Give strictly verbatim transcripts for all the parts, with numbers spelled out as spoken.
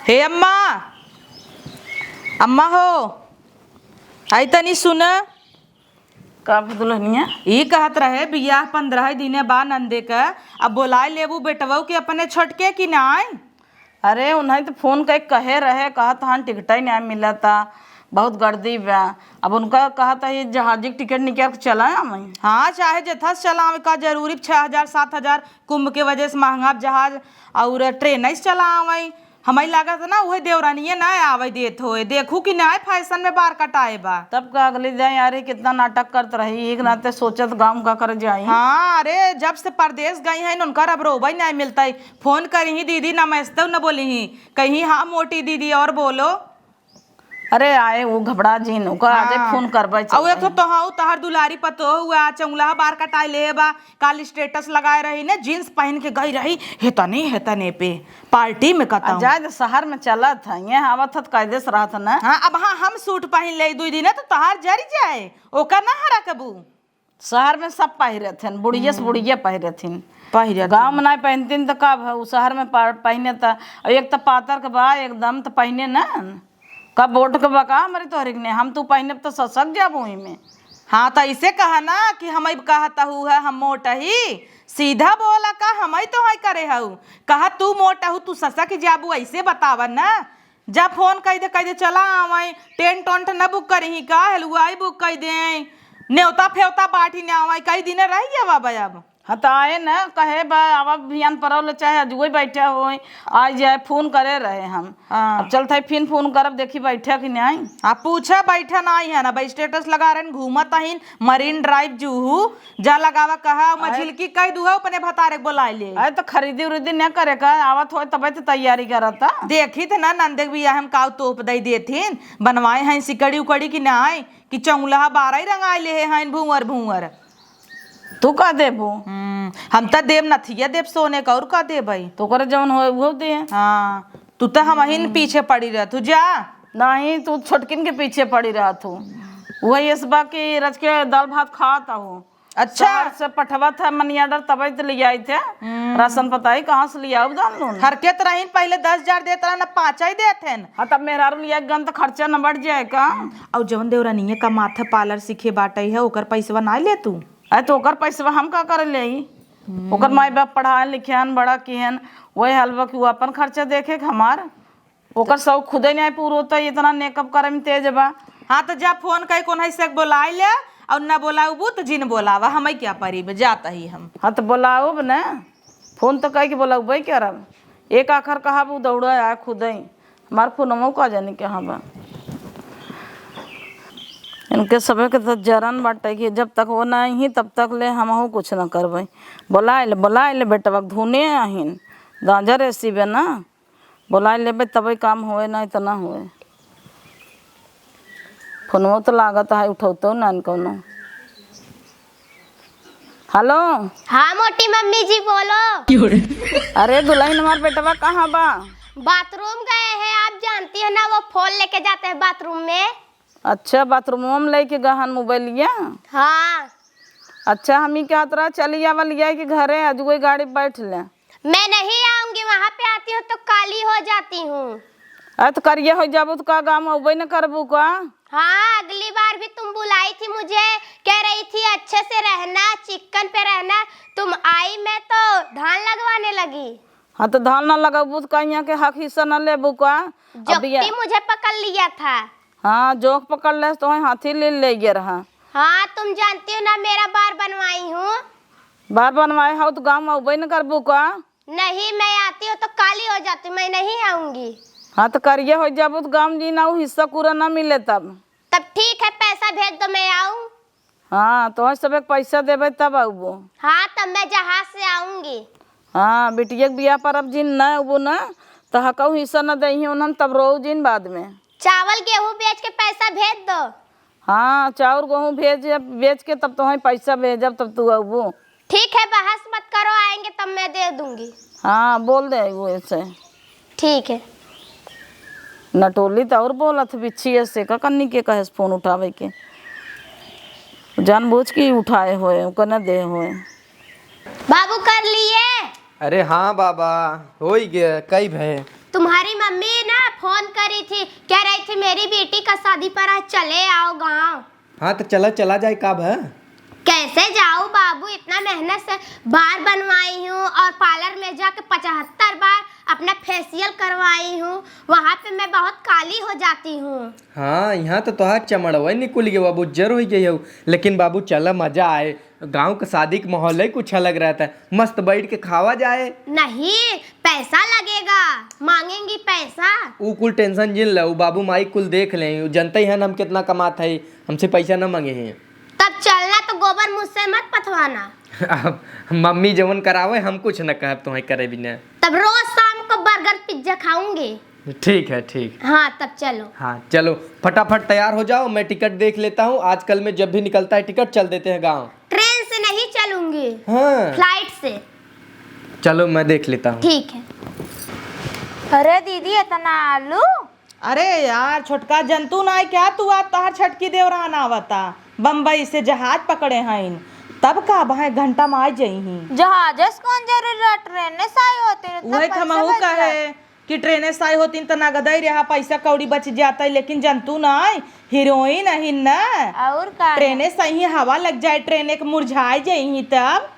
हे अम्मा, अम्मा हो, आई तनी सुन। का भा दुल्हनिया? ई कहत रहे, बियाह पन्द्रह दिने बा नंदे क, अब बोलाए लेबू बेटवऊ के अपने छोटके कि नाई? अरे, उन्हें तो फोन कइ कहे रहे, कहत हन टिकटै नाई मिलता, बहुत गर्दी बा। अब उनका कहत है, जहाजी के टिकट निकाल के चला आवई। हाँ, चाहे जेथस चला आवई, का जरूरी छह हजार, सात हजार कुंभ के वजह से महंगा जहाज और ट्रेन से चला आवई। हमई लागत ना, उहे देवरानिये ना आवे देत होए। देखू कि ना फैशन में बार कटाए बा। तब का अगली जाए, अरे कितना नाटक करत रही, एक नाते सोचत गाँव का कर जाई। हाँ, अरे जब से परदेस गई हैं, उनकर अब रोबई ना मिलता है। फोन करी ही दीदी, नमस्ते न बोली ही, कहीं हाँ मोटी दीदी और बोलो। अरे आए, वो घबरा जिन, ओका आजे हाँ। फोन करबै, और एक तो चल। तोहाऊ तहर दुलारी पतोह हुआ, चौंगला बार कटाए ले बा, काल स्टेटस लगाए रही ने, जींस पहन के गई रही, हेतने, हेतने पे पार्टी में आ, कतहूँ। जाए दे, शहर में चलत है, ये आवत है तो कायदे से रहत है ना। हाँ, अब हाँ, हम सूट पहन ले दुई दिन, तो तहार जरी जाए, ओकर ना हरा कबू। शहर में सब पहिरत हन, बुढ़िया से हम्म। बुढ़िया पहिरत हन। पहिरत गाँव हन। में नाई पहनतीन तो का भा, उ शहर में प-, पहने त, एक तो पातर के बा एकदम, तो पहने ना। का बोट के बा का हमरे तोहरे के ने, हम तू पहने तो ससक जाबो ही में। हाँ, तो ऐसे कहा ना कि हम अब कहत हू है, हम मोट ही, सीधा बोला का हम तो है करे हऊ, कहा तू मोट हू, तू ससक जाबू, ऐसे बतावा ना। जा फोन कइ दे, कइ दे चला आवै, टेंट ओंट न बुक करिही का, हलवाई बुक कइ दे, नेवता फेवता बाटी न आवै, कई दिन रह गया बाबा अब। हाँ, त आए न, कहे बा, आवा बिहान परौले चाहे अजुए बैठा होई, आ जाए, फोन करे रहे हम। हाँ। अब चलत है, फिन फोन करब, देखी बैठा कि नाई। हाँ, पूछा बैठा नाई है ना, भाई स्टेटस लगा रहे, घूमत अहिन, मरीन ड्राइव जूहू, जा लगावा कहा, आए। मझिलकी कह दुहा, अपने भतारे के बोलाए ले। अरे तो खरीदी उरीदी न करे का, आवत होए तबे तो तैयारी करता। देखी थे ना, नंदे के बियाह हम काऊ तोप दई देथिन, बनवाए हैं सिकड़ी उकड़ी कि नाई, कि चौंगलहा बारह ही रंगाए ले हैं भुंवर भुंवर। तू का देबू? हम्म, हम त देब नथिया देब सोने का, और का देबै? तो ओकरे जवन होए उहो दे। हाँ, तू त हमहिन हम्म। पीछे पड़ी रहत हू, जा। नहीं, तू छोटकिन के पीछे पड़ी रहत हू। वही इस बा कि रच के दाल भात खात हूँ। अच्छा। शहर से पठवत है मनी ऑर्डर, तबे तो ले आई थे। हम्म। राशन पता ही कहाँ से ले आऊ, जान लो ना। हरकत रहीन, पहले दस हजार देत रहन, अब पाँच ही देत हन। हाँ, तब मेहरारू लिया गन तो खर्चा न बढ़ जाए का? हम्म। और जवन देवरानिया कमात है, पार्लर सीखे बाटे है, ओकर पैसवा ना ले तू? अरे तो ओकर पैसवा हम का करे ले? हम्म। ओकर माई बाप पढ़ाए लिखेन, बड़ा किहन, वही हाल बा कि वो अपन खर्चा देखे के हमार। ओकर शौक खुदे नहीं पूरा होता, इतना मेकअप करे में तेज बा। हाँ, तो जा फोन कई कोन है से बोलाए ले, और न बोलाउबू तो जिन बोलावा, हमें क्या परी बे, जात ही हम। हाँ, तो बोलाउब न, फोन तो कई के बोलाउबे करब। एक आखर कहब उ दौड़ा आए खुदे, हमार फोनमो का जाने कहाँ बा। इनके सबे के तो जरन बाटे कि जब तक वो नहीं ही तब तक ले हमहू कुछ न करबे। बोलाए ले, बोलाए ले बेटवा के धुने आहिन, गांजा रे सीबे ना। बोलाए लेबे तबे काम होए, नहीं तो ना होए। फोनवो तो लागत है उठौतो ना कौनो। हेलो। हाँ मोटी मम्मी जी बोलो। अरे दुल्हन, हमार बेटवा कहाँ बा? बाथरूम गए हैं, आप जानती है ना, वो फोन लेके जाते हैं बाथरूम में। अच्छा, बाथरूम में लेके गहन मोबाइलिया? हाँ। अच्छा, हम ही कहत रहा चली आवा लिया के घरे, आज कोई गाड़ी बैठ ले। मैं नहीं आऊंगी, वहाँ पे आती हूँ तो काली हो जाती हूँ। अरे तो करिया हो जाबू तो का गाँव अउबे न करबू का? हाँ, अगली बार भी तुम बुलाई थी मुझे, कह रही थी अच्छे से रहना, चिक्कन पे रहना, तुम आई मैं तो धान लगवाने लगी। हाँ तो धान ना लगबू तो का यहाँ के हक हिस्सा ना लेबू का? अब बिया- जोकती मुझे पकड़ लिया था। हाँ, जोक पकड़ ले तो हाथी ले ले गया रहा। हाँ, तुम जानती हो ना मेरा बार बनवाई हूँ। बार बनवाए हो तो गाँव में अउबे न करबू का? नहीं, मैं आती हूँ तो काली हो जाती हूँ, मैं नहीं आऊंगी। हाँ, तो करिए हो जाबू तो गाँव जी ना, उ हिस्सा पूरा ना मिले तब। तब ठीक है, पैसा भेज दो, मैं आऊँ। हाँ, तो सब एक पैसा देबे तब अउबू। हाँ, तब मैं जहाज से आऊंगी। हाँ, बिटिया के बियाह पर अब जिन ना अउबू ना, तो हकऊ हिस्सा न दही उन्हन, तब रोऊ जिन बाद में। चावल गेहूँ बेच के पैसा भेज दो। हाँ, चाउर गेहूँ भेज, बेच के तब तोहें पैसा भेजब, तब तू अउबू। ठीक है, बहस मत करो, आएंगे तब मैं दे दूंगी। हाँ, बोल दे वो ऐसे। ठीक है। नटोली तो और बोलत बिच्छी ऐसे का कन्नी के कहे से फोन उठावे के। जानबूझ के उठाए होए, ओकर न दे होए। बाबू कर लिए? अरे हाँ बाबा, होई गे, कई भय। तुम्हारी मम्मी ना फोन करी थी, कह रही थी मेरी बेटी का शादी पड़ा है, चले आओ गाँव। हाँ, तो चला, चला जाए, का भा? कैसे जाऊँ बाबू, इतना मेहनत से बार बनवाई हूँ और पार्लर में जाके पचहत्तर बार अपना फेशियल करवाई हूँ, वहाँ पे मैं बहुत काली हो जाती हूँ। हाँ, यहाँ तो तोहार चमड़वा निकुल गया, अब उज्जर हो गई हो। लेकिन बाबू, चला, मजा आए, गाँव का शादी का माहौल है, कुछ अलग रहता है, मस्त बैठ के खावा जाए। नहीं, पैसा लगेगा, मांगेंगी पैसा। ऊ कुल टेंशन जिन ले, ऊ बाबू माई कुल देख लें, ऊ जनते ही हैं हम कितना कमात है, हमसे पैसा न मांगे हैं। तब चलना तो गोबर मुझसे मत पथवाना। अब मम्मी जवन करावे, हम कुछ न कहब तुम्हें करे बिना। तब रोज शाम को बर्गर पिज्जा खाऊंगी। ठीक है, ठीक। हाँ, तब चलो। हाँ, चलो, फटाफट तैयार हो जाओ, मैं टिकट देख लेता हूँ। आजकल में जब भी निकलता है टिकट, चल देते हैं गाँव। ट्रेन से नहीं चलूंगी। हाँ। फ्लाइट से। चलो, मैं देख लेता हूँ। ठीक है। अरे दीदी, इतना आलू? अरे यार, छोटका जंतु ना है क्या तू? आज तोहार छोटकी देवरान आवता, बम्बई से जहाज पकड़े हईन, तब का अब एक घंटा में आ जइही। जहाज से कौन जरूरी रहा, ट्रेन से आई होती तो वही पैसा थमहू बच कहे जात। कि ट्रेने से आई होतीन त नगदई रहा, पैसा कौड़ी बच जाता, लेकिन जंतु ना है, हीरोइन अहिन ना। और का ना? ट्रेने से ही हवा लग जाए, ट्रेने के मुरझाए जइही तब।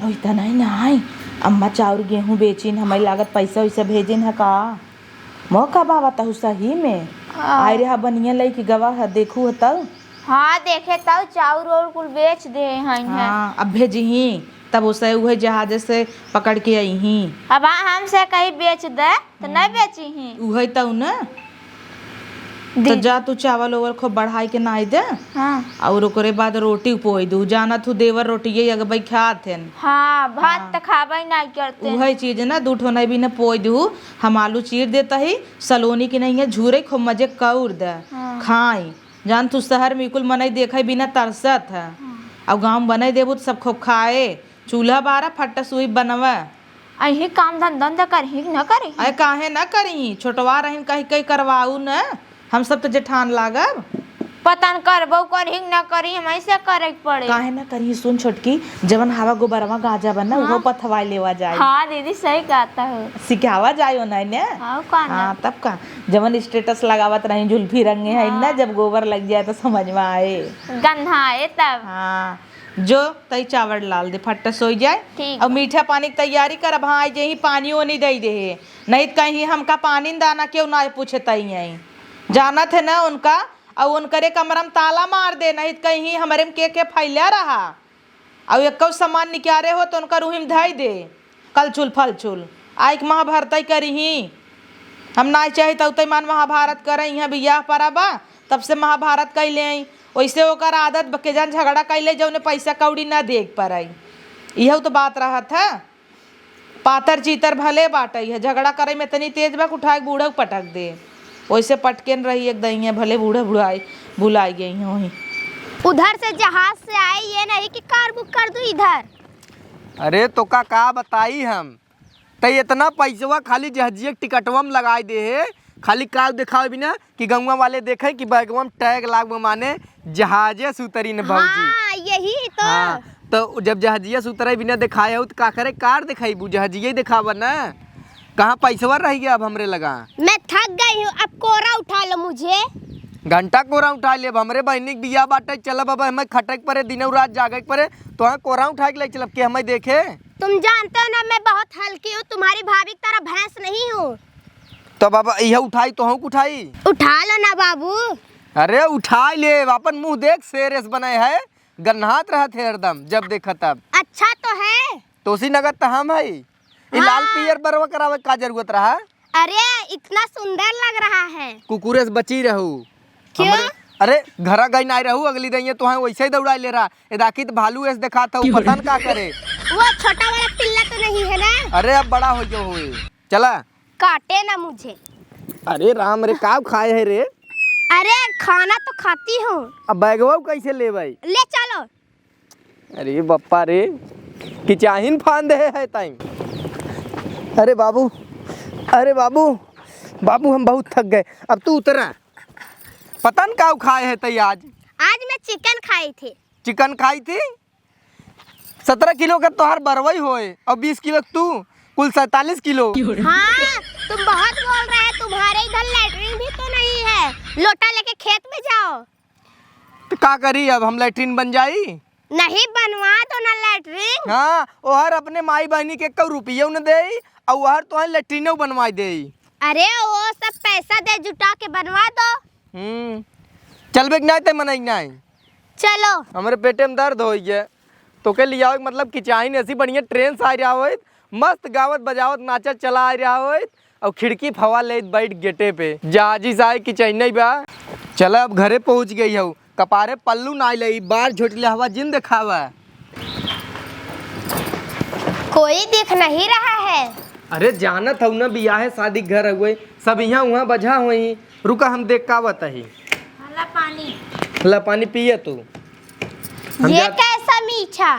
अउ इतना ही ना आई, अम्मा चाउर गेहूं बेचिन, हमें लागत पैसा वैसा भेजिन है का? मौका बाबा तहु सही में। हाँ। आए रहा बनिया लई कि गवा है, देखू है तब। हाँ, देखे तब चाउर और कुल बेच दे हैं, हैं। हाँ, अब भेजिही, तब उसे उहे जहाज से पकड़ के अइही। अब आ-, हमसे कहीं बेच दे, तो नहीं बेची ही। उहे तउ न। तो दे। जा तू चावल ओवल खूब बढ़ाई के नाई दे। हाँ। और ओकरे बाद रोटी पोई दू। जाना तू देवर रोटिये अगबई खात हन। हाँ, भात हाँ। त खाबई नाई करते। उहे चीज ना, दू ठो नहीं भी ना पोई दू। हम आलू चीर देता ही, सलोनी के नहीं है, झूरे खूब मजे कौर दे। हाँ। खाई। जान तू शहर में कुल मनई देखे बिना तरसत है। हाँ। और गाँव में बनई देबू तो सब खूब खाए। चूल्हा बारा फट्टा सुई बनवा। अही काम धंधा धंधा करही कि न करही? अरे काहे न करही? छोटवा रहिन कही कही करवाऊ न, हम सब तो जेठान लागब। पता न करबो करही कि न करही, हम ऐसे करे के पड़े। काहे न करही? सुन छोटकी, जवन हवा गोबरवा गाजा बन ना, हाँ। उहो पथवाए लेवा जाए। हाँ दीदी, सही कहता हो। सिखावा जाए ओनाई ने। हाँ, का ना? हाँ, तब का? जवन status लगावत रही, जुल्फी रंगे है ना, हाँ। जब गोबर लग जाए तो समझ में आए। गंधाए तब। हाँ। जो तई चावल डाल दे, फट्टा सोई जाए। ठीक और बा। मीठा पानी की तैयारी कर, अब हाँ, आई जही पानी ओनी दे दे है। नहीं तो कहीं हमका पानी न दाना क्यों ना पूछे तई आई। जानत है ना उनका, और उनकरे कमरा में ताला मार दे, नहीं तो कहीं हमरे में के के फैला रहा। और एक्को सामान निकारे हो तो उनका रूही में धई दे। कलछुल फलछुल। आइक महाभारतई करिही। हम नाई चाही तउ तई मान महाभारत करे, इहाँ बियाह परा बा, तब से महाभारत कइले आई। ओइसे ओकर आदत बा, के जान झगड़ा कइले, जउने पैसा कौड़ी ना देख परई। इहउ तो बात रहत है। पातर चीतर भले बाटई है, झगड़ा करे में इतनी तेज बा कि उठाए के बूढ़ा के पटक दे। ओइसे पटकेन रही एक दइया, भले बूढ़ा बुढ़ाई भुलाई गई होही। उधर से जहाज से आई, ये नहीं कि कार बुक कर दूँ इधर। अरे तोका का बताई हम, तई इतना पैसवा खाली जहाजिया के टिकटवा में लगाई दे है, खाली कार देखावे बिना कि गौवा वाले देखे कि बैगवा में टैग लाग बा, माने जहाजे से उतरी न भौजी। हाँ, यही तो। हाँ, तो जब जहाजिया से उतरे बिना देखाए हो तो का करे, कार देखाइबू, जहाजिया ही देखावा ना। कहाँ पैसवा रह गया अब हमरे लगा? मैं थक गई हूँ, अब कोरा उठा लो मुझे। घंटा कोरा उठा ले, अब हमरे बहिनी के बियाह बाटे, चलब अब हमें खटे के परे, दिनौ रात जागे के परे, तो हाँ कोरा उठा के ले चलब के हमें देखे। तुम जानते हो ना, मैं बहुत हल्की हूँ, तुम्हारी भाभी की तरह भैंस नहीं हूँ। तो बाबा, यह उठाई तो हम उठाई। उठा लो ना बाबू। अरे उठाई ले, अपन मुँह देख, शेर एस बने है, गन्हात रहत है हरदम, जब देखा तब। अच्छा तो है। तोसी नगद तो हम है। ई हाँ। लाल पियर बरवा करावे का जरूरत रहा? अरे, इतना सुंदर लग रहा है। कुकुरे से बची रहू। क्यों? हमरे, अरे, घरा गई नाई रहू, अगली दइये तोहे वैसे ही दौड़ाई ले रहा। ए दाखी त भालू एस देखात हऊ, पता न का करे। वो छोटा वाला पिल्ला तो नहीं है ना? अरे, अब बड़ा हो गयो होए। चला। काटे ना मुझे। अरे राम रे, का खाए है रे? अरे, खाना तो खाती हूँ। अब बैगवा कैसे लेबै? ले चलो। अरे बप्पा रे, किचाहिन फान दे है ताई। अरे बाबू, अरे बाबू, बाबू हम बहुत थक गए, अब तू उतरा। पता न का खाए है तई आज। आज मैं चिकन खाई थी। चिकन खाई थी? सत्रह किलो का तोहार बरवई होए और बीस किलो तू, कुल सैंतालीस किलो। हाँ, तुम बहुत बोल रहे हैं, तुम्हारे इधर लेटरिन भी तो नहीं है, लोटा लेके खेत में जाओ। तो का करी, अब हम लेटरिन बन जाई? नहीं, बनवा दो ना लेटरिन। हाँ, ओहर अपने माई बहिनी के एक्कउ रुपयो न देई, अउ ओहर तोहे लेटरिनो बनवाई देई। अरे, वो सब पैसा दे जुटा के बनवा दो। हम्म, चलबे कि नाहीं ते मनई कि नाहीं? चलो। हमरे पेटे में दर्द होइ गया, तोके लियावे के मतलब कि चाही न, ऐसी बढ़िया ट्रेन से आ रहा होइत, मस्त गावत बजावत नाचत चला आ रहा होइत, अउ खिड़की फवा लेत बैठ गेटे पे। जा जी साई कि चैन्नई बा। चला अब घरे पहुँच गई हऊ, कपारे पल्लू नाई लई, बार झोटले हवा जिन देखावा। कोई दिख नहीं रहा है। अरे जानत हऊ ना बियाहे शादी के घर हुए, सब इहाँ उहाँ बझा होई। रुका हम देख का बताई। ला पानी। ला पानी पिया तू। हम ये जात- कैसा मीठा?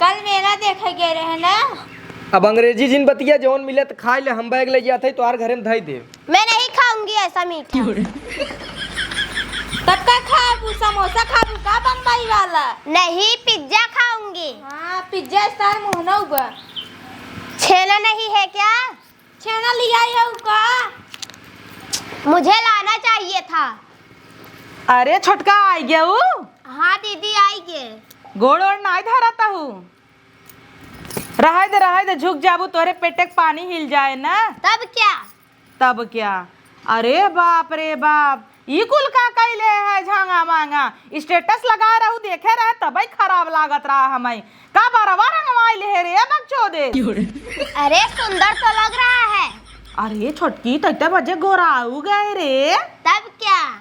कल मेला देखे गए रहे ना। अब अंग्रेजी जिन बतिया, जौन मिले त खाई ले, हम बैग ले जात हई, तोहार घरे में धई दे। मैं नहीं खाऊंगी ऐसा मीठा। तब का खाबू? समोसा खाबू का बम्बई वाला? नहीं, पिज्जा खाऊंगी। हाँ, पिज्जा स्टार मोहनऊ बा। छेना नहीं है क्या? छेना लियाई हऊ का? मुझे लाना चाहिए था। अरे छोटका, आई गया ऊ? हाँ दीदी, आई गए। गोड़ ओड़ नाई धरत हऊ? रहाई दे, रहाई दे, झुक जाबू, तोहरे पेटे के पानी हिल जाए ना। तब क्या? तब क्या? अरे बाप रे बाप, ई कुल का कइले है झांगा मांगा? स्टेटस लगा रहू, देखे रहे, तबई खराब लागत रहा हमई। का बरवा रंगवाई ले है रे बकचोदे? अरे सुंदर तो लग रहा है। अरे छोटकी, तैते बजे गोराऊ गए रे। तब क्या?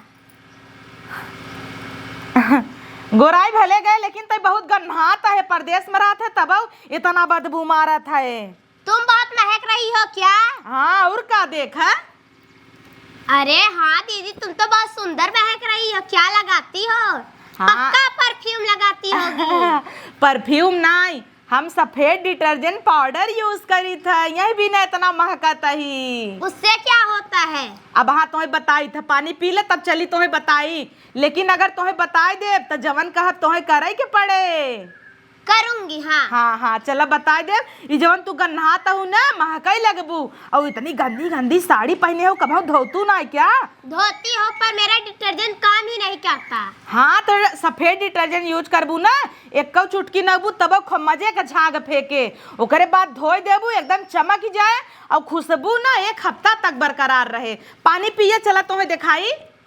गोराई भले गए, लेकिन तै बहुत गन्हात है, परदेस में रहत है, तबउ इतना बदबू मारत है। तुम बहुत महक रही हो क्या? हाँ, और का देखा? अरे हाँ दीदी, तुम तो बहुत सुंदर महक रही हो, क्या लगाती हो? हाँ। पक्का परफ्यूम लगाती होगी। परफ्यूम नाई, हम सफेद डिटर्जेंट पाउडर यूज़ करीत है, यही बिना इतना महकत ही। उससे क्या होता है? अब हाँ, तोहे बताई था, पानी पी ले, तब चली तोहे बताई। लेकिन अगर तोहे बताई देब, त जवन कहब तोहे करइ के पड़े। करूँगी, हाँ। हाँ, हाँ, चला बताई देब। ई जवन तू गन्हात हऊ ना, महकइ लगबू। अउ इतनी गंदी गंदी साड़ी पहिने हऊ, कबहूँ धोतू नाहीं क्या? धोती हूँ, पर मेरा डिटर्जेंट काम ही नहीं करता। हाँ, तो सफेद डिटर्जेंट यूज़ करबू ना, एक्कउ चुटकी नगबू, तब खूब मजे का झाग फेंके। ओकरे बाद धोइ देबू, एकदम चमक जाए, अउ खुशबू ना एक हफ्ता तक बरकरार रहे। पानी पिए चला, तोहे देखाई।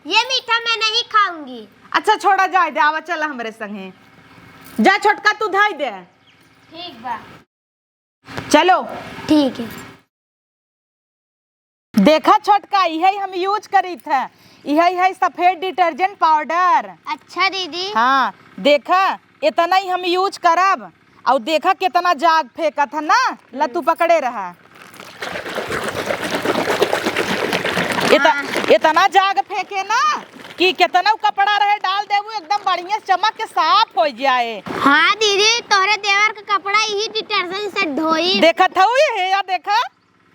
ये मीठा मैं नहीं खाऊंगी। अच्छा, छोड़ा, जाए दे, आवा, चला हमरे संगे। जा छोटका, तू धइ दे। ठीक बा। चलो। ठीक है। देखा छोटका, इहइ हम यूज़ करीत है, इहइ है सफेद डिटर्जेंट पाउडर। अच्छा दीदी। हाँ, देखा, इतना ही हम यूज़ करब। अउ देखा कितना जाग फेंकत है ना, ला तू पकड़े रहा। इतना जाग फेंके ना कि कितना कपड़ा रहे डाल देबू, एकदम बढ़िया चमक के साफ होइ जाए। हाँ दीदी, तोहरे देवर का कपड़ा इही डिटर्जेंट से धोई। देखत हऊ ये, या देखा।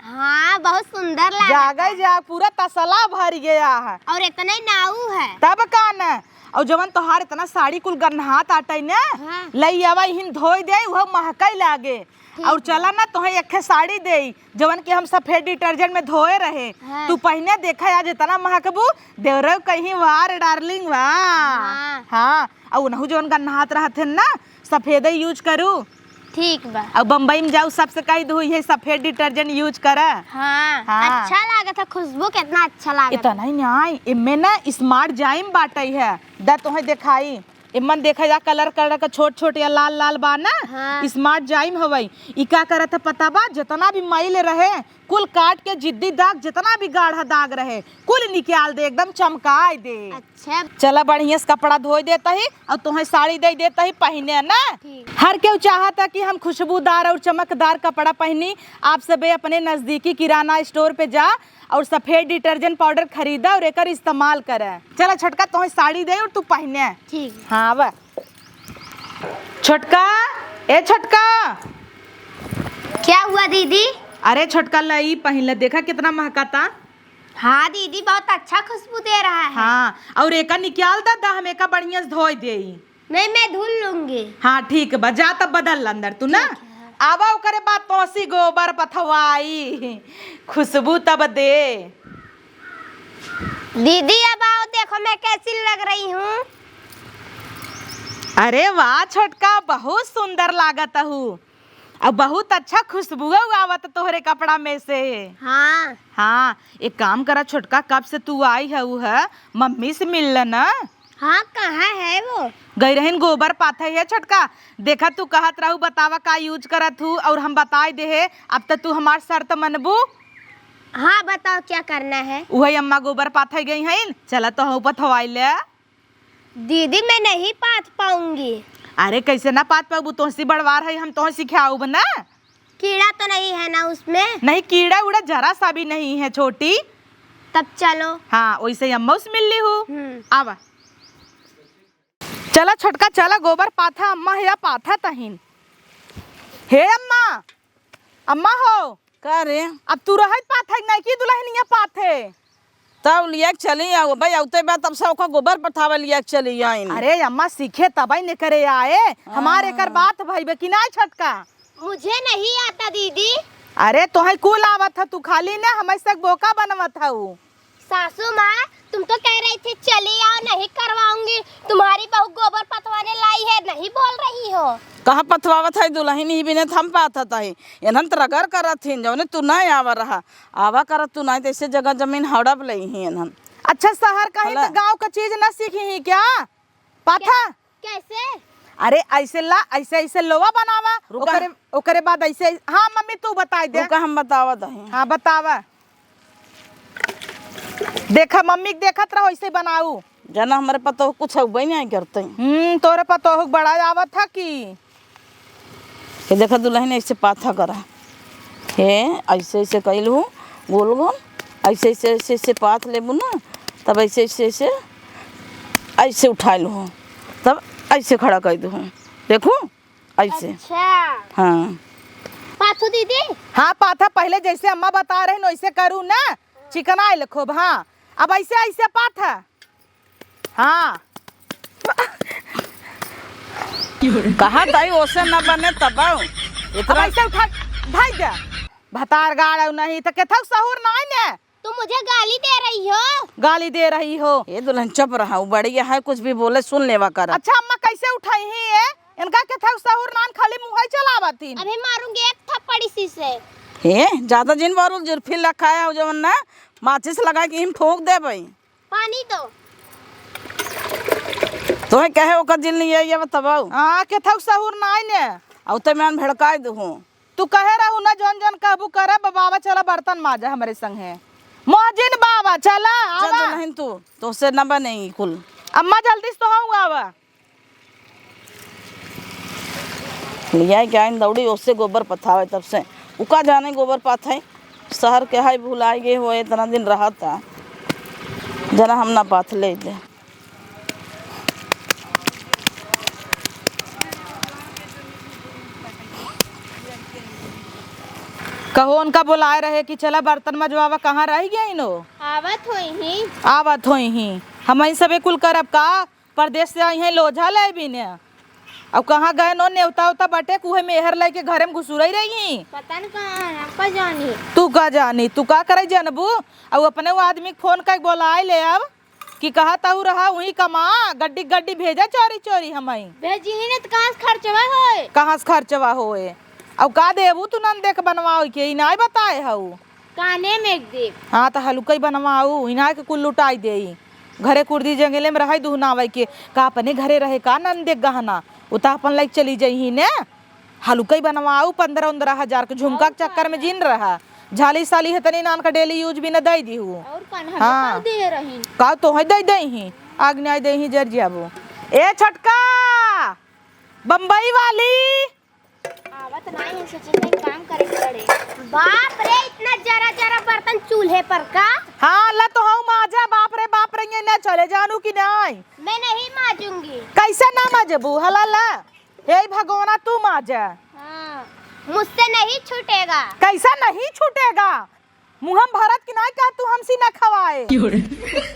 हाँ, बहुत सुंदर लागत जागइ है। जा, पूरा तसला भरि गया है। अउर इतना ही नाऊ है। तब का न, अउर जवन तोहार इतना साड़ी कुल गन्हात आटइ न, हाँ। लइ आवा, इहिन धोइ देइ, उहउ महकइ लागे। ठीक अउर बा। चला न, तोहे एक्खे साड़ी देइ, जवन कि हम सफेद डिटर्जेंट में धोए रहे। हाँ। तू पहिने देखा, आज इतना महकबू, देवरउ कहीं, "वाह रे डार्लिंग, वाह।" हाँ। हाँ, अउर उनहु जवन गन्हात रहत है न, सफेदइ यूज़ करू। ठीक बा। अउ बम्बई में जाऊ, सबसे कहि दू, इहइ सफेद डिटर्जेंट यूज़ करा। हाँ, हाँ। अच्छा लागत है, खुशबू कितना अच्छा लागत है। इतना ही नाहीं, इम्मे ना स्मार्ट जाइम बाटइ है, दा तोहे देखाई। इम्मन देखा जा, कलर कलर का छोट छोट या लाल लाल बा ना, हाँ। स्मार्ट जाइम हवइ। ई का करत है पता बा, जितना भी मैल रहे, कुल काट के जिद्दी दाग, जितना भी गाढ़ा दाग रहे, कुल निकाल दे, एकदम चमकाइ दे। अच्छा। चला, बढ़िया से कपड़ा धोइ देत ही अउर तोहे साड़ी दइ देत ही पहिने ना। ठीक। हर केहू चाहत है कि हम खुशबूदार अउर चमकदार कपड़ा पहिनी। आप सबे अपने नजदीकी किराना स्टोर पे जा अउर सफेद डिटर्जेंट पाउडर खरीदा अउर एकर इस्तेमाल करा। चला छोटका, तोहे साड़ी देइ अउर तू पहिने। ठीक। हाँ, आवा। छोटका, ए छोटका। क्या हुआ दीदी? अरे छोटका, ला ई पहिन ला, देखा कितना महकता। हाँ दीदी, बहुत अच्छा खुशबू दे रहा है। हाँ, अउर एका निकाल दा, दा हम एका बढ़िया से धोइ देई। नहीं, मैं धुल लूंगी। हाँ ठीक बा, जा तब बदल ला अंदर तू ना। ठीक है, हाँ। आवा ओकरे बाद तोहसी गोबर पथवाई, खुशबू तब दे। दीदी, अब आओ, देखो मैं कैसी लग रही हूँ। अरे वाह छोटका, बहुत सुंदर लागत हू, और बहुत अच्छा खुशबू आवत तोहरे कपड़ा में से। हाँ। हाँ, एक काम करा छोटका, कब से तू आई हऊ है, मम्मी से मिल लेना। हाँ, कहाँ है वो? गई रहिन गोबर पाथे है छोटका। देखा, तू कहत रहू, बतावा का यूज करत हू, और हम बताई देहे। अब त तू हमार शर्त मनबू? हाँ, बताओ, क्या करना है? उहई अम्मा गोबर पाथे गई हईन, चला तोहू पथवाई ले। दीदी, मैं नहीं पाथ पाऊंगी। अरे, कैसे ना पाथ पाबू? तोहसी बड़वार है, हम तोहे सिखाउब ना। कीड़ा तो नहीं है ना उसमें? नहीं, कीड़ा उड़ा जरा सा भी नहीं है छोटी। तब चलो। हाँ, वैसे ही अम्मा से मिल ली हूँ। हम्म। आवा। चला छोटका, चला गोबर पाथा, अम्मा है या पाथा तहिन। हे अम्मा, अम्मा हो। का रे? अब तू रहत पाथे, नहीं की दुल्हनिया पाथे। तब लिया के चली आओ भाई, औते बा तब से ओका गोबर पथावे लिया के चली आइन। अरे अम्मा, सीखे तबई ने करे आए। हमार हाँ। एकर बात भइबे कि नाई छोटका? मुझे नहीं आता दीदी। अरे तोहे कुल आवत ह, तू खाली ने हमसे बोका बनवत हऊ। सासू माँ, तुम तो कह रही थी चली आओ, नहीं करवाऊंगी, तुम्हारी बहू गोबर पथवाने लाई है, नहीं बोल रही हो। कहाँ पथवावत है दुल्हन, ही बिने त हम पाथत है, एनहन त रगड़ करत हिन, जौने तू ना आवा रहा। आवा करत तू नाई, त ऐसे जगह जमीन हड़प लेइहीं एनहन। अच्छा, शहर का ही हला। त गाँव का चीज न सीखी ही क्या? पाथा? कै-, कैसे? अरे, ऐसे ला, ऐसे, ऐसे लोवा बनावा। रुका। ओकरे, ओकरे बाद ऐसे, हाँ, मम्मी, तू बताई दे। रुका, हम बतावत हई। हाँ, बतावा। देखा, मम्मी के देखत रहो, ऐसे बनाऊ। जाना, हमरे पतोह कुछ अउबे नाई करते। हम्म, तोरे पतोह के बड़ा आवत ह कि? ये देखा दुल्हन, ऐसे पाथा करा। हे, ऐसे, ऐसे कइलू, गोल, गोल। ऐसे, ऐसे, ऐसे, ऐसे पाथ लेबू ना, तब ऐसे, ऐसे, ऐसे, ऐसे उठाइलू, तब ऐसे खड़ा कइ दू। देखू, ऐसे। अच्छा। हाँ। पाथू दीदी? हाँ, पाथा पहले जैसे अम्मा बता रही न, वैसे करू ना। चिकनाइल खूब, हाँ। अब ऐसे, ऐसे पाथा। हाँ। कहा ताई ओसे न बने तब अब इतना ऐसे उठा, भाई जा। भतार गाड़ नहीं तो केथक सहूर नाई ने। तुम मुझे गाली दे रही हो। गाली दे रही हो। ए दुल्हन चुप रहा, वो बड़ी है, कुछ भी बोले सुन लेवा कर। अच्छा अम्मा कैसे उठाई ही ये? इनका केथक सहूर नान, खाली मुँह ही चलावत ही। अभी मारूंगी एक थप्पड़ इसी से। हे, ज्यादा जिन मारू, जुल्फी लखाया हो जवन ना, माचिस लगा के हम फूंक देबई। पानी दो। तोहे कहे ओकर जिन लिए ये बताबू। हाँ, केथक सहूर नाई ने। औते में भड़काई दूँ। तू कहे रहू ना, जौन जौन कहबू करब, बाबा चला बर्तन माजा हमरे संगे। मोहजिन बाबा चला, जा आवा। दुल्हन तू, तोसे न बने ई कुल। अम्मा जल्दी से तोहू आवा। लिया के आइन दौड़ी ओसे गोबर पथावे तब से। उ का जाने गोबर पाथे। शहर के है भुलाए गए हो, इतना दिन रहत है। जना हम ना पाथ ले दे। कहो उनका बुलाए रहे कि चला बर्तन मजवावा, कहाँ रह गया इनो? आवत होई ही। आवत होई ही। हमइन सबे कुल करब का? परदेस से आई हैं, लोझा ले बिने। अब कहाँ गए नो, नेवता उता बटे, कुहे मेहर लेके घरे में घुसुरई रही। पता न कहाँ है, हम का जानी। तू का जानी, तू का करे जानबू? अब अपने वो आदमी के फोन करके बोलाए ले अब, कि कहा तहु रहा, वहीं कमा, गड्डी गड्डी भेजा चोरी चोरी हमई। भेजी ही ने त कहाँ से खर्चवा होए? कहाँ से खर्चवा होए? अब का देबू तू नंदे के बनवाओ के, ई नाई बताए हऊ। काने में एक देब। हाँ, त हलुकई बनवाऊ, इनार के कुल लुटाई देई। घरे कुर्दी जंगले में रहई दुहनावई के, का अपने घरे रहे का नंदे के गहना, उ त अपन लइके चली जइही ने। हलुकई बनवाऊ, पन्द्रह उन्द्रह हजार के झुमका के चक्कर में जिन रहा। झाली साली है तनी नान का daily use भी न दई दिहू। और कौन हमें हाँ। का दे रही? का तोहे दई देही, आग न्याय देही जर जाबू। ए छोटका, बम्बई वाली। आवत नाई है, सोचे तनी काम करे के पड़े। बाप रे, इतना जरा जरा बर्तन चूल्हे पर का? हाँ, ला तो हऊ माजा, बाप रे बाप रे, ये ना चले जानू कि नाई? मैं नहीं माजूंगी। कैसे ना माजबू? हला ला, हे भगवाना तू माजा। हाँ, मुझसे नहीं छूटेगा। कैसा नहीं छूटेगा? मुँह में भरत कि नाई कहा तू हमसी ना खवाए? क्यों रे?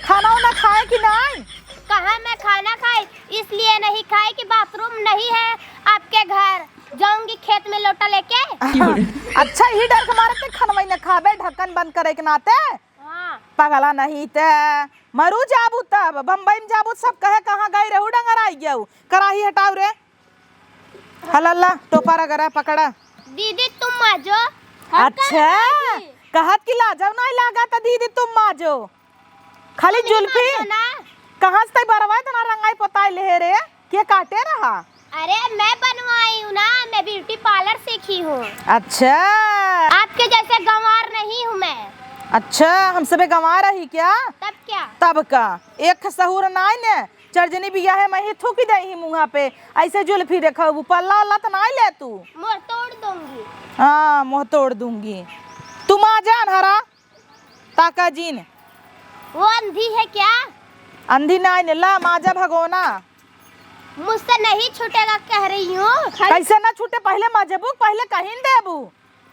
खाना उना खाए कि नाई? कहाँ मैं खाना खाई? इसलिए नहीं खाई कि बाथरूम नहीं है आपके घर। जाऊंगी खेत में लोटा लेके। अच्छा, ही डर के मारे ते खनवई न खाबे, ढक्कन बंद करे के नाते। हाँ। पगला नहीं ते मरू जाबू तब, बम्बई में जाबू सब कहे कहाँ गई रहू, डंगर आई गऊ। कराही हटाऊ रे। हलल्ला, टोपा रगड़ा, पकड़ा। दीदी, तुम माजो। हम अच्छा, कहाँ माजी? कहत कि लाजो नाहीं लागा त दीदी तुम माजो। खाली तुम ही जुल्फी? माजो ना। कहाँ से तई बरवा इतना रंगाई पोताई लेहे रे? के काटे रहा? अरे, मैं बनवाई हूँ ना, मैं ब्यूटी पार्लर सीखी हूँ। अच्छा। आपके जैसे गंवार नहीं हूँ मैं। अच्छा, हम सबे गंवार रही क्या? तब क्या? तब का? एक सहूर नाई ने, चरजनी बिया है, मैं ही थूकी दे ही मुँहा पे। ऐसे जुल्फी देखबू, पल्ला उल्ला त नाई ले तू। मुँह तोड़ दूंगी। हाँ, मुँह तोड़ दूंगी। तू माजा अनहरा, ताका जीन। वो अंधी है क्या? अंधी नाई ने, ला माजा भगोना। मुझसे नहीं छूटेगा कह रही हूँ। कैसे ना छूटे, पहले मजबू, पहले कहीं देबू।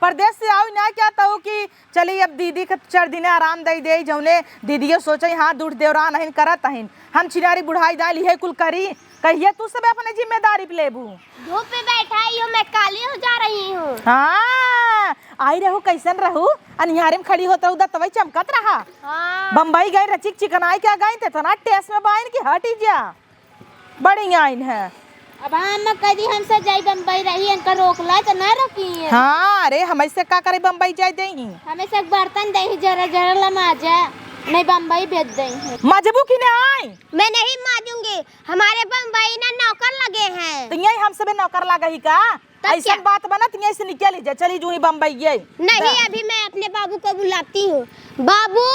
परदेस से आउ ना क्या तऊ कि चली अब दीदी के चार दिन आराम दई देई, जौने दीदियो सोचई हाथ उठ देवरान अहिन करत अहिन। हम छिनारी बुढ़ाई दाल इहे कुल करी, कहिए तू सब अपने जिम्मेदारी पे लेबू। धूप में बैठा ही हूँ, मैं काली हो जा रही हूँ। हाँ, आई रहू, कैसन रहू? अनिहारे में खड़ी होत रहू, दतवई चमकत रहा। हाँ। बम्बई गई रचिक चिकनाई क्या गई, तेतना टेस में बाइन कि हटी जा। बड़ी आइन है। अब हम कह दी हमसे जाई बम्बई रही, इनका रोक ला तो ना रोकी है। हाँ, अरे, हम ऐसे का करे बम्बई जाए देही? हम ऐसे एक बर्तन देही, जरा, जरा ला माजा, नहीं बम्बई भेज देही। मजबू की नहीं आई? मैं नहीं माजूंगी, हमारे बम्बई ना नौकर लगे हैं। तो यही हम सबे नौकर लगा ही का? तब ऐसन क्या? बात बनत, यहीं से निकल ही जा, चली जूही बम्बई ये। नहीं, दा। अभी मैं अपने बाबू को बुलाती हूँ। बाबू,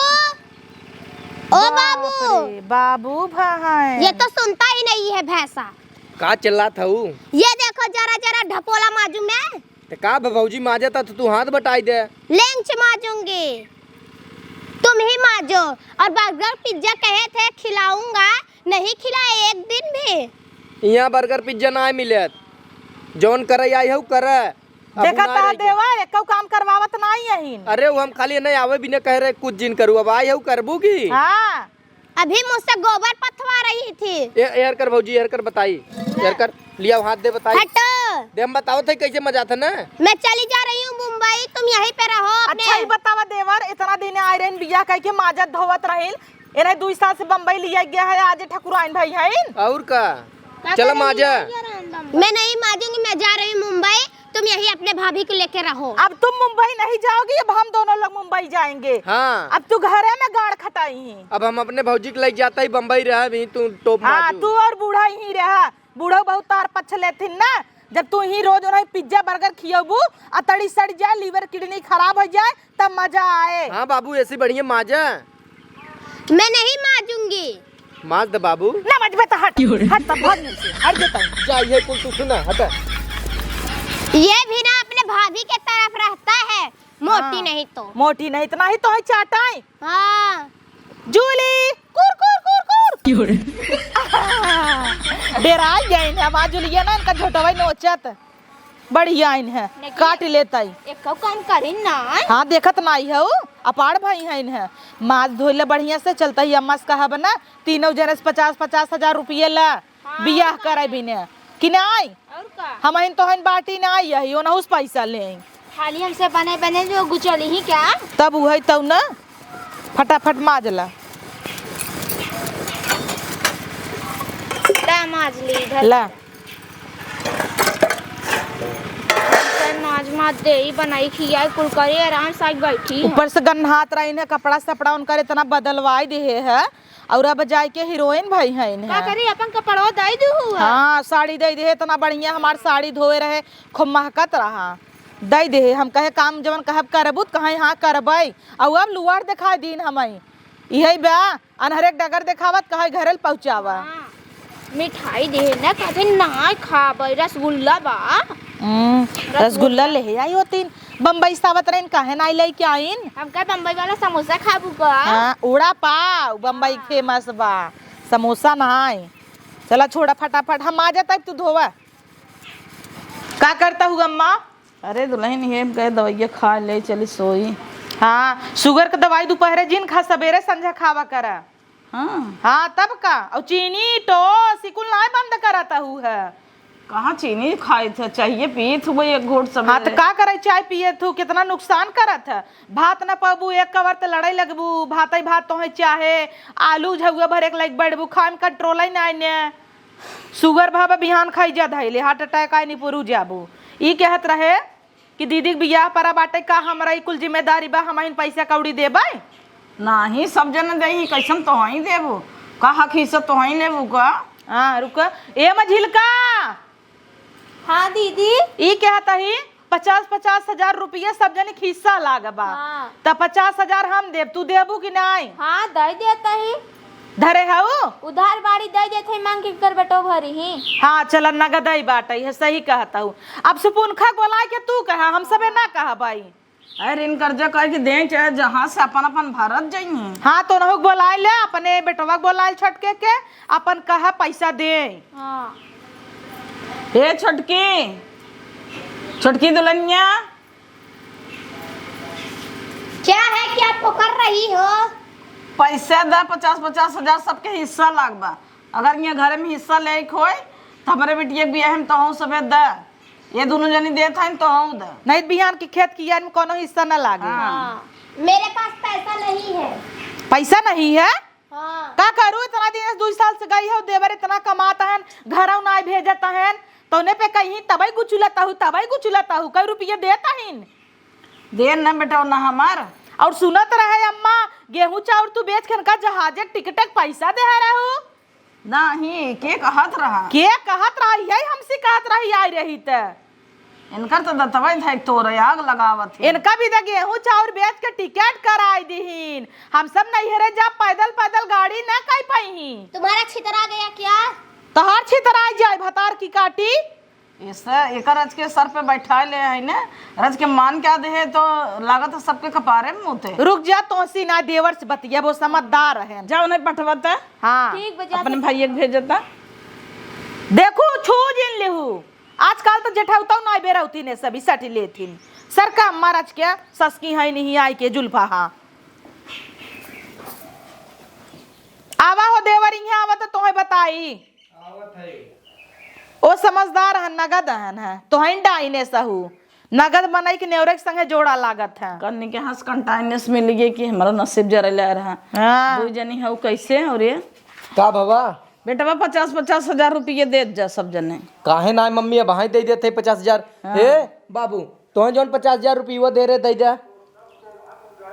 ओ बाबू। बाप रे, बाबू भाई। ये तो सुनता ही नहीं है भैंसा। का चिल्लात हऊ? ये देखो, जरा जरा ढपोला माजू मैं। ते का भ-, भौजी माजत ह तो तू हाथ बटाई दे। लेंच माजूंगी, तुम ही माजो। और बर्गर पिज्जा कहे थे खिलाऊंगा, नहीं खिलाए एक दिन भी। यहाँ बर्गर पिज्जा ना मिलत, जौन करे आई हऊ करे। अब देखा ना ता रही। देवर, एको काम करवावत नाई अहिन। अरे, वो हम खाली नहीं आवे बिना कह रहे, कुछ जिन करू, अब आई हऊ करबू की? हाँ। अभी मुझसे गोबर पथवा रही थी। ए, एहर कर भौजी, एहर कर बताई, एहर कर, लिया हाथ दे बताई। हटो। दे, हम बतावत है कैसे मजा था ना। मैं चली जा रही हूँ मुंबई, तुम यहीं पे रहो अपने। अच्छा, ही बतावा देवर, इतना दिन आए रहन बियाह कह के माजत धोवत रहिन, इन्हें दुई साल से बम्बई लिया गया है, आज ठकुराइन भाई हैं। और का? का चलो करेंगी माजा। यार हम बम्बई? मैं नहीं माजूंगी, मैं जा रही हूँ मुंबई, तुम यहीं अपने भाभी को लेके रहो। अब तुम मुंबई नहीं जाओगी, अब हम दोनों लोग मुंबई जाएंगे। हाँ। अब तू घरे में गाड़ खटाई ही। अब हम अपने भौजी के लेके जाता ही बम्बई रह भी, तू टोप हाँ, माजू। तू और बूढ़ा यहीं रहा, बूढ़ा बहुत तार पछ लेथिन ना। जब तू ही रोज उन्हें पिज्जा बर्गर खियबू, अतड़ी सड़ जाए, लिवर किडनी खराब हो जाए, तब मजा आए। हाँ बाबू, ऐसी बढ़िया माजा। मैं नहीं माजूंगी। माज दे बाबू। ना मजबे तो हट, हट तब भाग नहीं से, हट देता हूँ। जा, ये कुल तू सुना, हटा। ये भी ना अपने भाभी के तरफ रहता है, मोटी हाँ, नहीं तो। मोटी नहीं तो, नहीं तो है चाटाई। हाँ। जूली, कुर, कुर, कुर, कुर। डेराई गइन है, हमार जूलिया ना, इनका झोटवा नोचत। बढ़िया आइन है, लेकिन काट लेता ही। एको काम करिन ना। हाँ, देखत नाई है, अपार भाई है इन्हें। माज धोइले बढ़िया से, चलता ही अम्मा से कहब ना, तीनों जने से पचास, पचास हजार रुपये ला, हाँ, बियाह हाँ। करे बिने, कि नाई? और का? हम अहिन तो हन बाटी नाई, यही ओनहु से पैसा ले। खाली हमसे बने बने जो गुचली ही क्या? तब उहइ तउ ना, फटाफट माज ला। ला माज ली इधर। ला। हमसे माज माज दे, ई बनाई खियाई कुल करे, आराम से आज बैठी हैं। ऊपर से गन्हात रही ने, कपड़ा सपड़ा उनकर इतना बदलवाई देहे है। और अब जाए के हीरोइन भई है इन्हें। का करी, अपन कपड़वा दई दू हुआ। हाँ, साड़ी दई दे, इतना बढ़िया हमार साड़ी धोए रहे, खूब महकत रहा, दई दे। हम कहे काम जवन कहब करबू, त कहे हाँ करबई। और अब लुआर दिखाई दीन हमई, इहे बा, अनहरे के डगर देखावत, कहे घरे ल पहुँचावा। हाँ, मिठाई दे ना, कहे ना खाबई, रसगुल्ला बा। हम्म, रसगुल्ला। रसगुल्ला लेहे आई होतीन। बम्बई से आवत रहिन, काहे नाई लइके आइन? हमका बम्बई वाला समोसा खाबू का? हाँ, उड़ा पाव, बम्बई हाँ। फेमस बा, समोसा नाई। चला छोड़ा फटाफट, हम आ जाता, तू धोवा। का करता हूँ अम्मा? अरे दुल्हन, ये हम कहे दवाइया खा ले, चली सोई। हाँ, शुगर के दवाई दोपहरे जिन खा, सबेरे संझा खावा करा। हाँ। हाँ, तब का? और चीनी, टोस, ई कुल नाई बंद करत हऊ है। कहाँ चीनी खाइत ह, चाहिए पीत हुए एक घूँट सब। हाँ, त का करे, चाय पियत हू, कितना नुकसान करत ह। भात न पबू, एक कवर त लड़ाई लगबू, भातई भात तोहई चाहे, आलू झउआ भरे के लाइक बैठबू, खाए में control ही नाई ने। Sugar भावे बिहान खाई जा धइले, heart attack आए निपुरू जाबू। ई कहत रहे कि दीदी के बियाह परा बाटे का, हमरा ई कुल जिम्मेदारी बा, हमहिन पैसा कौड़ी देबै? नाही, सब जने देही, कैसन तोहई देबू? का हक हिस्सा तोहई लेबू का? हाँ, रुक। ए मझिलका! हाँ दीदी। ई कहत ही, पचास पचास हजार रुपया सब जने के हिस्सा लाग बा। हाँ। त पचास हजार हम देब, तू देबू कि नाई? हाँ, दे देत ही। धरे हऊ? उधार बाड़ी दे देत ही, मांग के कर बेटो भरी ही। हाँ, चल, नगदई बाटई है, सही कहत हऊ। अब सुपुनखा बोलाए के तू कहा, हम सबे ना कहबाई। अरे, ऋण कर्जा कह के दें, चाहे जहाँ से अपन अपन भरत जाइए। हाँ, तो नहुक बोलाए ले, अपने बेटवा के बोलाए छोटके के, अपन कहा पैसा दे। हाँ। हे छोटकी, छोटकी दुल्हनिया। क्या है, क्या पुकार रही हो? पैसा दा, पचास पचास हजार सबके हिस्सा लाग बा। अगर ये घर में हिस्सा ले के होए, तो हमरे बिटिया के बियाह में तोहू सबे दा। ये दोनों जनी देत हन, तोहू दा। नहीं, बिहान के खेत कियान में कोनो हिस्सा न लागे। हाँ। हाँ, मेरे पास पैसा नहीं है। पैसा नहीं है? हाँ। का करू, इतना दिन से, दुई साल से गई हो, देवर इतना कमात हन, घरौ नाई भेजत हन, तौने पे कहीं तबई गुचुलत हू, तबई गुचुलत हू, कई रुपये देत हन? दे न बेटा, ना हमार। और सुनत रहे अम्मा, गेहूं चाउर तू बेच के इनका जहाजे के टिकट के पैसा दे रहू। नाही, के कहत रहा? के कहत रहा? यही हमसे कहत रही, आई रही त। इनकर तो दतवई धइ के तोरे आग लगावत है। इनका भी दे गेहूं चाउर बेच के टिकट कराई दीहिन। हम सब नैहरे जा पैदल पैदल गाड़ी न कई पाई। तुम्हारा छितरा गया क्या? तोहार छितराई जाए भतार की काटी। ऐसा एकर रज के सर पे बैठा ले है ने, रज के मान क्या दे है तो लागत है सबके कपारे में मुते। रुक जा, तोसी ना देवर से बतिया, वो समझदार है। जाओ नहीं पठवता। हाँ। ठीक बजा अपने दे। भैया के भेजता। देखू, छू जिन लेहू। आजकल तो जेठौतौ ना बेरौती ने सभी सटी लेथिन। सर का अम्मा रज के ससकी है नहीं आई के जुल्फा, हाँ। आवा हो देवर, इहाँ आवा तो तोहे बताई। आवत है। ओ समझदार हन, नगद हन है। तोहन डाइने सहू। नगद मनई के नेवरे के संगे जोड़ा लागत है। कन्नी के हंस कंटाइनेस मिल गए कि हमारा नसीब जरे ले रहा। हाँ। दू जनी हऊ कैसे और ये? का भवा? बेटवा पचास पचास हजार रुपये दे जा सब जने। काहे ना मम्मी, अब हाई दे देते पचास हजार। हाँ। ए बाबू, तोहे जौन पचास हजार रुपया दे रहे, दे जा।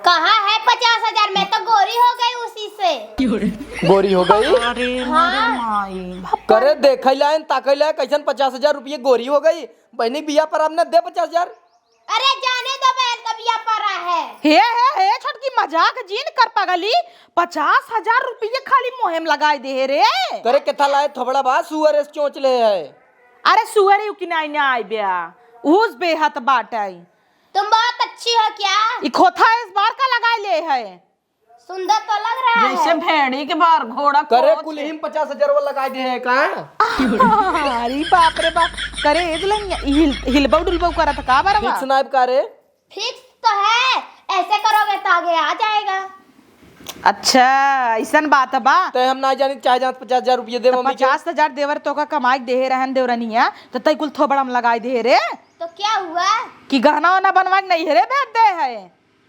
कहाँ है पचास हजार? मैं तो गोरी हो गई उसी से। गोरी हो गई? अरे हाँ। मारे माई। करे देखै लायन, ताकै लायन, कैसन पचास हजार रुपये गोरी हो गई? बहनी बिया पर अब न दे पचास हजार। अरे जाने दो, बहन का बिया परा है। हे, हे, हे, छोटकी मजाक जीन कर पगली। पचास हजार रुपये खाली मोहेम लगाई दे रे। करे केथा लाए थोबड़ा बा, सुअर एस चोंच ले है। अरे सुअर यू कि नाई ना आइब्या, उस बेहत बाटै। तुम बहुत अच्छी हो क्या? ई खोथा इस बार का लगाए ले है। सुंदर तो लग रहा जैसे है। भेड़ी के बार घोड़ा करे कोच। कुलहिम पचास हजार वो लगाए दे है का? अरे बाप रे बाप। करे ए दुल्हनिया, ई हिल, हिलबौ डुलबौ करत का बरवा? फिक्स नाइब का रे? फिक्स तो है, ऐसे करोगे तो आगे आ जाएगा। अच्छा, ऐसन बात बा। तै हम ना जानी, चाहे जहाँ पचास हजार रुपये दे तो मम्मी के। पचास हजार देवर तो का कमाई के देहे रहन देवरनिया, तो तै कुल थोबड़ा में लगाई दे रे। तो क्या हुआ? कि गहना वहना बनवा के नहीं रे भेज दे है।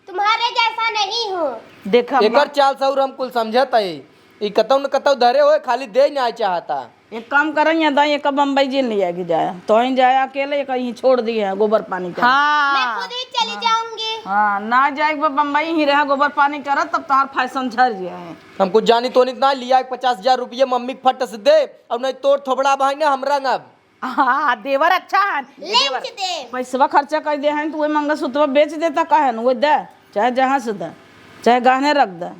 तुम्हारे जैसा नहीं हूँ। देख हम एकर चाल सौर हम कुल समझत है। ई कतौ न कतौ धरे होए, खाली दे ना चाहता। एक काम करन, या दाई एक बम्बई जिन लिया के जाया, तो ही जाया अकेले, एक ही छोड़ दिए हैं गोबर पानी का। हाँ। मैं खुद ही चली जाऊंगी। हाँ, ना जाए एक बार बम्बई ही रहा, गोबर पानी करत, तब तोहार फैशन झर जाए। हम कुछ जानी तो नहीं, ना लिया एक पचास हजार रुपये मम्मी के फट से दे, और नहीं तोर थोबड़ा भाई ने हम रंगब। हाँ, देवर अच्छा है। लेंच देवर। दे। पैसवा खर्चा कर दे हैं, तो वही मंगलसूत्रवा बेच देता का है न, वो दे, चाहे जहाँ से दे, चाहे गहने रख दे,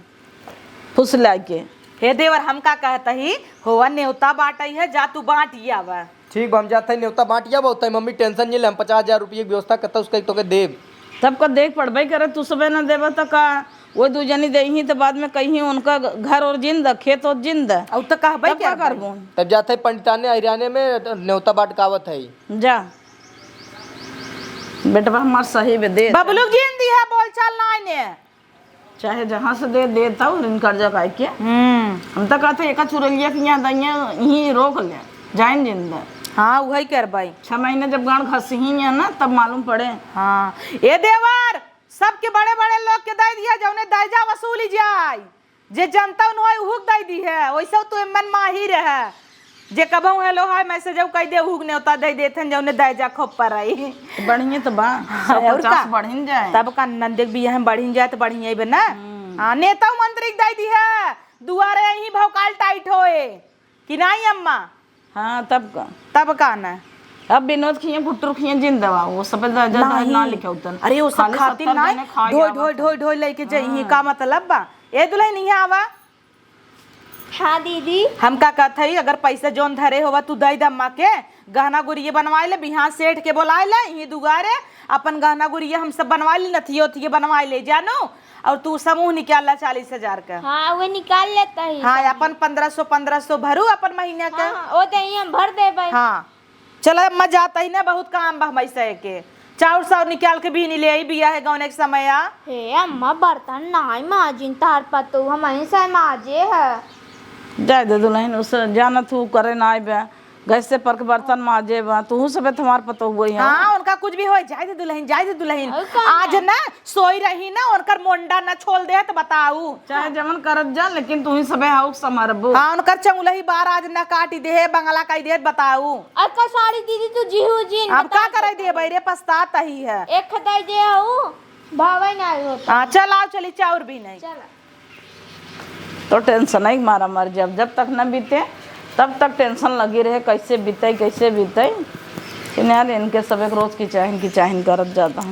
फुसला के। हे देवर, हम का कहत ही, होवा नेवता बाटई है, जा तू बाँट ही आवा। ठीक बा, हम जात है नेवता बाँट ही आवा, तै मम्मी टेंशन नहीं ले, हम पचास हजार रुपये की व्यवस्था करता, उसका तोके देब। तब का देख पड़बे करे, तू सबे न देबे तो का, वो दू जनी देही तो बाद में कहीं उनका घर और जिंद, खेत और जिंद। और तो कहबे तब का करबे। करबो? तब जात है पंडिताने अहिराने में नेवता बाँट के आवत है। जा। बेटवा हमार सही बे दे। बबलू जिन दी है, बोल चाल ना आइने। चाहे जहाँ से दे, दे तब ऋण कर्जा काहे के। हम्म। हम तो कहते एक चुरैलिया के यहाँ दैया यहीं रोक ले, जाइन जिन दे। हाँ, उहइ करबइ। छह महीने जब गाँड़ घसही है ना, तब मालूम पड़े। हाँ, ए देवर, सबके बड़े बड़े लोग के दइ दिहे, जउने दइजा वसूली जाए। जे जनतउन होइ, उहुक दइ दिहे, ओइसे तू एमन माहिर है। जे कबहूँ हेलो हाय मैसेज कइ दे, उहुक नेवता दइ देथन, जउने दइजा खूब परइ। बढ़िया तो बा, हाँ, सौ और पचास का? बढ़िन जाए। तब का नंदे के बियाह में बढ़िन जाए तो बढ़िया ही बे ना। हम्म। हाँ, नेता मंत्री के दइ दिहे, दुआरे यहीं भौकाल टाइट होए। कि नाहीं अम्मा? हाँ, तब का? तब का ना? अब विनोद खिए, गुट्टुर खिए, जिन देवा, वो सब दे, दे, दे, ना नाहीं। लिखे उतन। अरे, वो सब खाली खातिर सत्तर नाहीं, जने खा ढोई, गया ढोई, बा। ढोई, ढोई लेके जाइए, हाँ। का मतलब बा? ए दुलहिन, इहाँ आवा। हाँ दीदी। हम का कहत हई, अगर पैसा जौन धरे होवा, तू दइ द अम्मा के, गहना गुरिया बनवाइ ले, बिहान सेठ के बोलाइ ले, इहीं दुआरे अपन गहना गुरिया हम सब बनवाइ ले, नथिया उथिया बनवाइ ले, जानू। और तू समूह निकाल ला चालीस हजार का। हाँ, वो निकाल लेता ही हाँ, समूह। अपन पन्द्रह सौ, पन्द्रह सौ भरू अपन महीना का। हाँ, हाँ, वो तो यहीं हम भर देबे। हाँ, चला अम्मा, जात ही ना, बहुत काम बा हमसे के। चाउर साउर निकाल के बीन ले आई, बियाह है गौने के समय आ। हे अम्मा, बर्तन नाहीं माजिन, तार पतोह हमहीं से माजे है। जाए दे दुलहिन, उसे जानत हूँ करे ना आइबे। गैस से पर के बर्तन माजे बा, तूहू सबे तुम्हार पतोह हुई है। हाँ, उनका कुछ भी होए, जाए दे दुलहिन, जाए दे दुलहिन। और का? आज ना सोई रही ना, उनकर मोंडा ना छोल दे तो बताऊ। चाहे जवन करत जा, लेकिन तूही सबे हाउक संभरबू। हाँ, उनकर चंगुलही बार आज ना काटी दे, बंगला कइ दे, बताऊ। और का साड़ी दीदी तू जीहू जीन अब का बताई करे दे। दे भाई रे, पछतात ही है। एक दे जे हऊ, भावे ना होता। हाँ, चल आओ, चली चाउर भी नहीं। चल। तो टेंशन ही मारा मर जाब, जब तक न बीते तब तक टेंशन लगी रहे, कैसे बीते, कैसे बीते। लेकिन यार, इनके सब एक रोज की चाहिन की चाहिन करत जाता हूँ।